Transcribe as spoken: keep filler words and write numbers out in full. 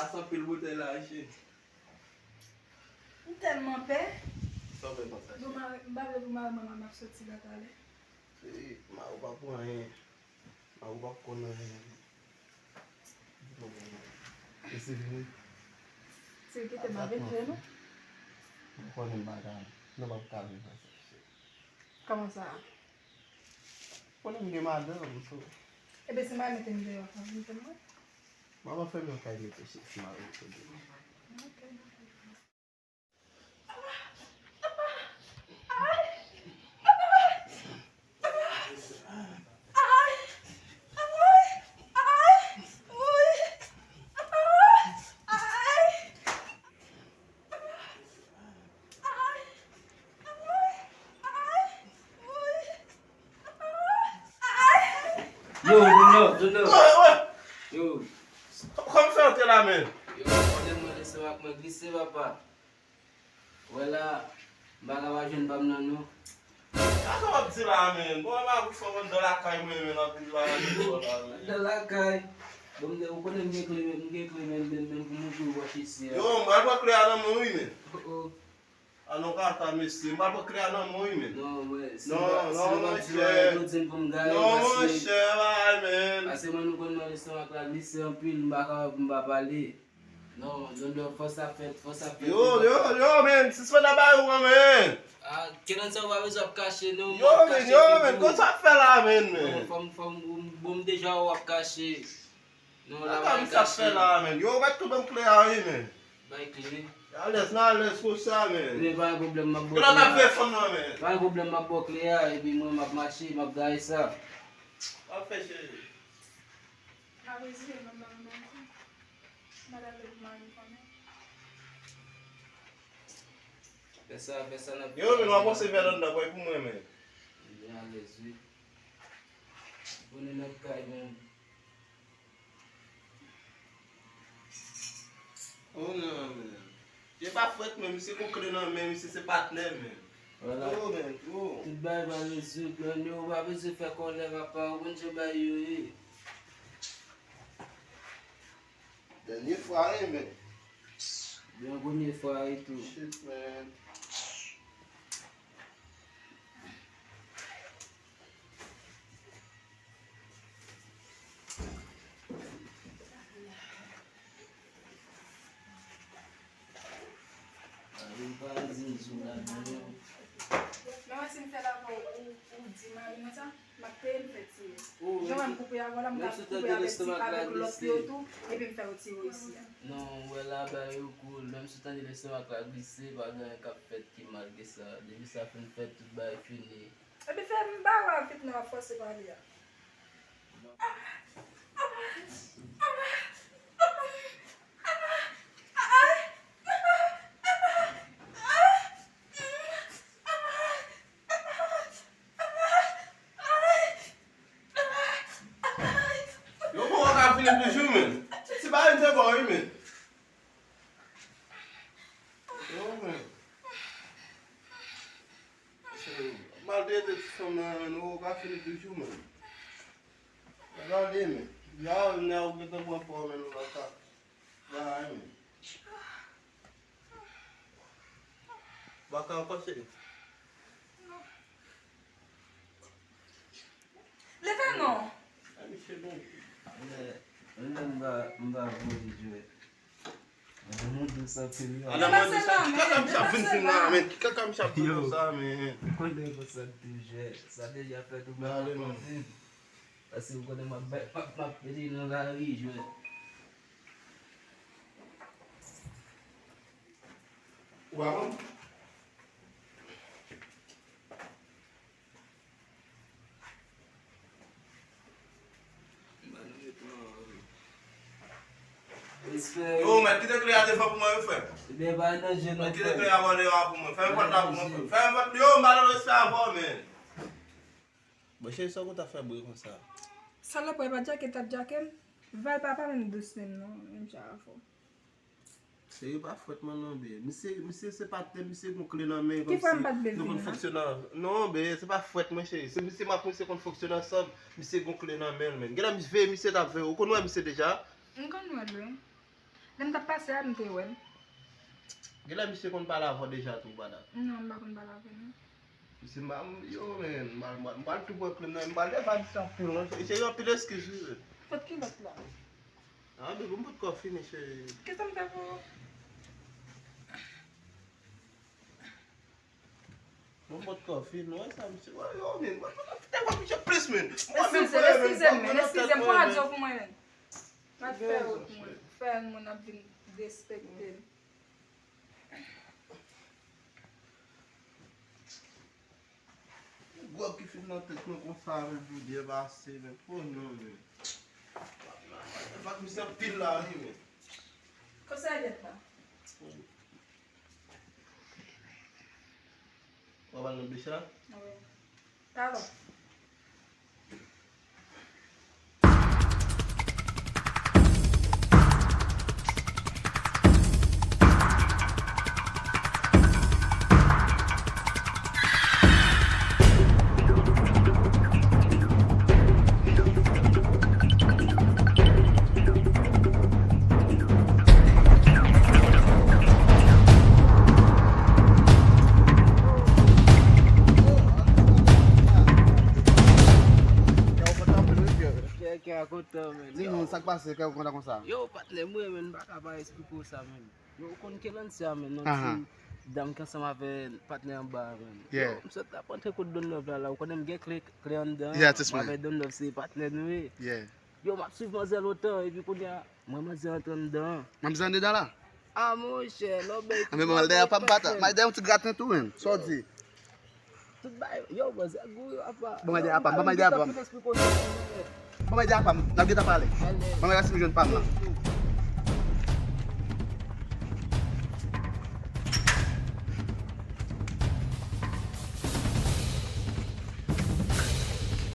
Sa anpil boutèy la, cheri. M tèlman pè. Sa w fè konsa, cheri? Bon, m pa vle pou mari mwen, m ap soti la talè. Cheri, mari w pa pou anyen. Mari w pa konn anyen. Mesye vini. Si l kite m avèk je nou. M konnen m pa ka, nou p ap ka viv ansanm, cheri. Kòman sa? Konnen m gen madanm, so. Ebyen, si mari mete m deyò, fò vin fè mwen. Manman fè m yon kay mete, cheri, si mari mete deyò. Ok. Yo, Junior, Junior. Wè, wè. Yo. Kòman fè antre la, men? Yo, konnen mwen lese ak mwen glise, papa. Wè la, m pa ka pa jwenn pa m nan non. Sa sa w ap di la, men? Bon, m ap fè w anndan lakay mwen, men, anpil bagay pou w la, men. Anndan lakay. Bon, m gen, ou konnen m gen kle, men, m gen kle, men, men, men pou m ouvri wòch isi a. Yo, m pral pran kle a nan men w, wi, men. Oh, oh. A non, kaka, mesye, m pral pran kle a nan men w, wi, men. Non, wè, si non, non, monchè. Non, monchè, bagay, men. Pase mwen, nou konn mwen lestomak la glise anpil, m pa kapab, m pa pale. Non, non, non, fò sa fèt, fò sa fèt. Yo, yo, yo, men, sispann ap bay ou an, men. Ah, Kenann, sa w pa bezwen ap kache, non, yo, men, yo, men, kòman sa fè la, men, men? Non, fò m, fò m, bon, m deja wè w ap kache. Non, la, pa kache. Sa fè la, men. Yo, mèt tou ban m kle a, wi, men. Bay kle. Alèz, nan alèz konsa, men. Men pa gen pwoblèm, m ap ba w kle a. Yo, n ap fè fanm nan, men. Pa gen pwoblèm, m ap ba w kle a, epi mwen, m ap mache, m ap gaye sa. W ap fè, cheri. Mwen, mwen, mwen, mwen, mwen, mwen, mwen, mwen. Fè sa, fè sa n ap fè. Yo, men, w ap panse vèlòn nan, boy, pou mwen, men. Byen alèz, wi. Konnen nèg kay, men. Oh, non, men. Je pa frèt, men, misye gon kle nan men, misye se patnè, men. Vwala. Oh, men, oh. Tout bagay pa rezoud, men, yo pa bezwen fè kòlè, papa, ou konn jan bagay yo ye. Dènye fwa, wi, men. Yon premye fwa e tou. Shit, man. Mwen wè si m fè l avè w, ou, ou di mari mwen sa, m ap peye m fè tiye. Jan wè m koupe avè w la, m ka koupe avèk ti, avèk lòt yo tou, epi m fè yo tiye isi a. Non, ou wè la bagay yo koul, menm si w tande lestomak la glise, pa gen anyen k ap fèt ki mal ke sa. Depi sa fin fèt, tout bagay fini. Epi fè m ba w a vit non, w ap fòse pale a. Yo poko ka fini toujou, men. Ti bagay m te ba w, wi, men. Yo, men. Maltrete ti fanm nan, men, nou ka fini toujou, men. Gade, men. Ya, nè ou gentan pran pò, men, nou pa ka. Bay, men. Baka ankò, cheri. Leve non. Ay, misye bon. Lè, lè m pa, m pa voye jwèt. Mwen mwen dous anpil, yo. Ala mwen dous, ki kaka misye ap vin vin la, men? Ki kaka misye ap vin konsa, men? Ou konnen konsa toujou. Sa deja fèt ou menm ou konnen. Paske ou konnen m ap bay, m ap, m ap pede nan lari, jwèt. Ou pa konn? Yo, mèt kite kle a devan pou mwen, wi, frè. Mèt kite kle a bò deyò a pou mwen. Fèmen pòt la pou mwen, frè. Fèmen pòt, yo, m pa nan respè avè w, men. Bon, cheri, sa w konn ta fè bri konsa? Salòp, wè, pa djake, t ap djake m. Val pa, pa menm dous menm, non. Menm jan avè w. Seye pa frèt mwen non, byen. Misye, misye se patnè, misye gon kle nan men, kòmsi nou konn fonksyone. Non, byen, se pa frèt mwen, cheri. Se misye m ak misye konn fonksyone ansanm, misye gon kle nan men l, men. Genlè misye veye, misye t ap veye. Ou konn wè misye deja? M konn wè l, wi. Lè m t ap pase a, m te wè l. Genlè misye konn pale avè w deja tou, ou pa dakò? Non, m pa konn pale avè l, non. Misye, m pa, m, yo, men, m pral, m pral, m pral tou pran kle m nan, m pral leve misye anpil, non. Cheri, anpil eskiz, wi, men. Kot kilòt la? Ah, baby, m potko fini, cheri. Kisa m fè pou ou? Mwen potko fin, wè sa, misye. Wè, yo, men, mwen, mwen, mwen, mwen, misye plis, men. Mwen, men, eskize m, men, eskize m, pran radyo pou mwen, men. Mwen fè wout mwen, fè moun ap vin respekte m. Gwòg ki fin nan tèt mwen konsa, men, pou byen pase, men. Oh, non, men. Fòk misye anpil la, wi, men. Konsa, lèt la. W ap al nan bich la? Wi. Talè. Kè, kè a kontan, men. Di nou, sa k pase, kè w kontan konsa? Yo, patnè, mwen, men, m pa ka pa eksplike w sa, men. Yo, ou konn Kelansia, men, non, ti dam ki ansanm avè patnè anba a, men. Yo, m sot ap antre kot Don Love la, la, ou konnen m gen kle, kle anndan an, m avè Don Love se patnè nou ye. Yo, m ap swiv manzè lontan, epi kounye a, mwen manzè antre anndan an. Manzè andedan la? Ah, monchè, lè w bay... Anben, bon, al dèyè apa m pa ta, m al dèyè yon ti graten tou, men. Sa w di? Tout bay, yo, manzè gou, apa. Bon, m al dèyè apa m, bon, m al dèyè apa m. Bon, m al dèyè apa m, n ap gentan pale. Bon, m al si m jwenn pa m la.